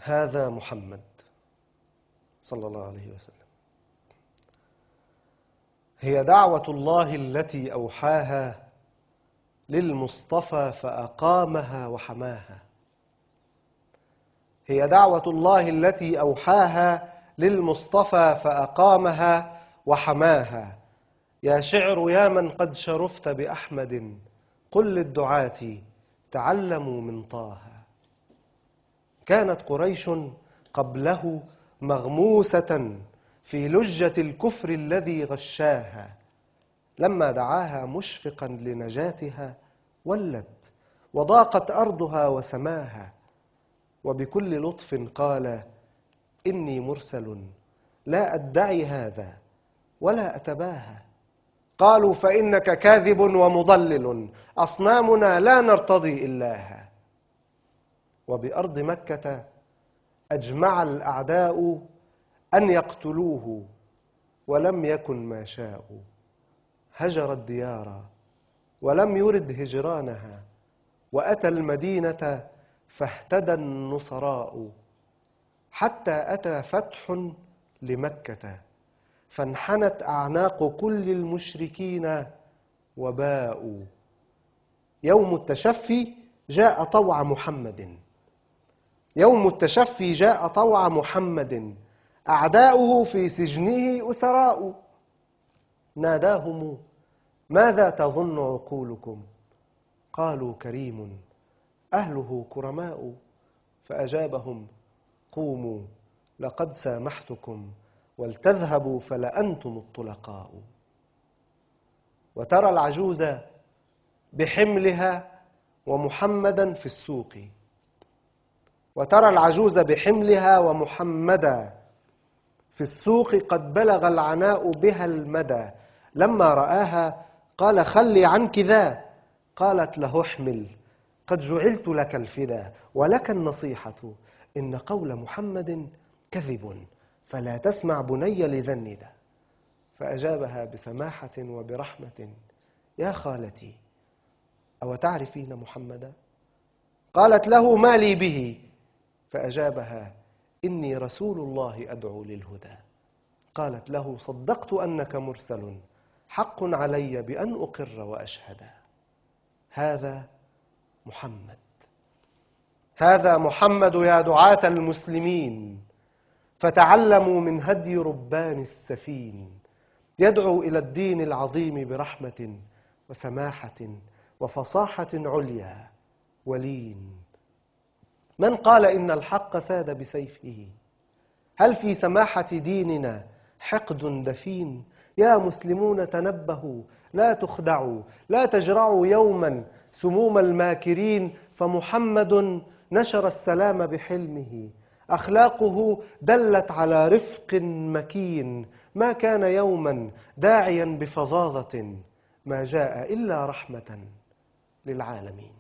هذا محمد صلى الله عليه وسلم. هي دعوة الله التي أوحاها للمصطفى فأقامها وحماها. هي دعوة الله التي أوحاها للمصطفى فأقامها وحماها. يا شعر يا من قد شرفت بأحمد، قل للدعاة تعلموا من طه. كانت قريش قبله مغموسة في لجة الكفر الذي غشاها، لما دعاها مشفقا لنجاتها ولت وضاقت أرضها وسماها. وبكل لطف قال إني مرسل لا أدعي هذا ولا أتباهى. قالوا فإنك كاذب ومضلل، أصنامنا لا نرتضي إلاها. وبأرض مكة أجمع الأعداء أن يقتلوه ولم يكن ما شاءوا. هجر الديار ولم يرد هجرانها، وأتى المدينة فاهتدى النصراء. حتى أتى فتح لمكة فانحنت أعناق كل المشركين وباءوا. يوم التشفي جاء طوع محمد، يوم التشفي جاء طوع محمد، أعداؤه في سجنه أسراء. ناداهم ماذا تظن عقولكم؟ قالوا كريم أهله كرماء. فأجابهم قوموا لقد سامحتكم ولتذهبوا فلأنتم الطلقاء. وترى العجوز بحملها ومحمدا في السوق، وترى العجوز بحملها ومحمدا في السوق قد بلغ العناء بها المدى. لما رآها قال خلي عنك ذا، قالت له احمل قد جعلت لك الفدا، ولك النصيحة إن قول محمد كذب فلا تسمع بني لذا الندى. فأجابها بسماحة وبرحمة يا خالتي أو تعرفين محمدا؟ قالت له ما لي به. فأجابها إني رسول الله أدعو للهدى. قالت له صدقت أنك مرسل، حق علي بأن أقر وأشهد. هذا محمد، هذا محمد يا دعاة المسلمين، فتعلموا من هدي ربان السفين. يدعو إلى الدين العظيم برحمة وسماحة وفصاحة عليا ولين. من قال إن الحق ساد بسيفه؟ هل في سماحة ديننا حقد دفين؟ يا مسلمون تنبهوا لا تخدعوا، لا تجرعوا يوما سموم الماكرين. فمحمد نشر السلام بحلمه، أخلاقه دلت على رفق مكين. ما كان يوما داعيا بفظاظة، ما جاء إلا رحمة للعالمين.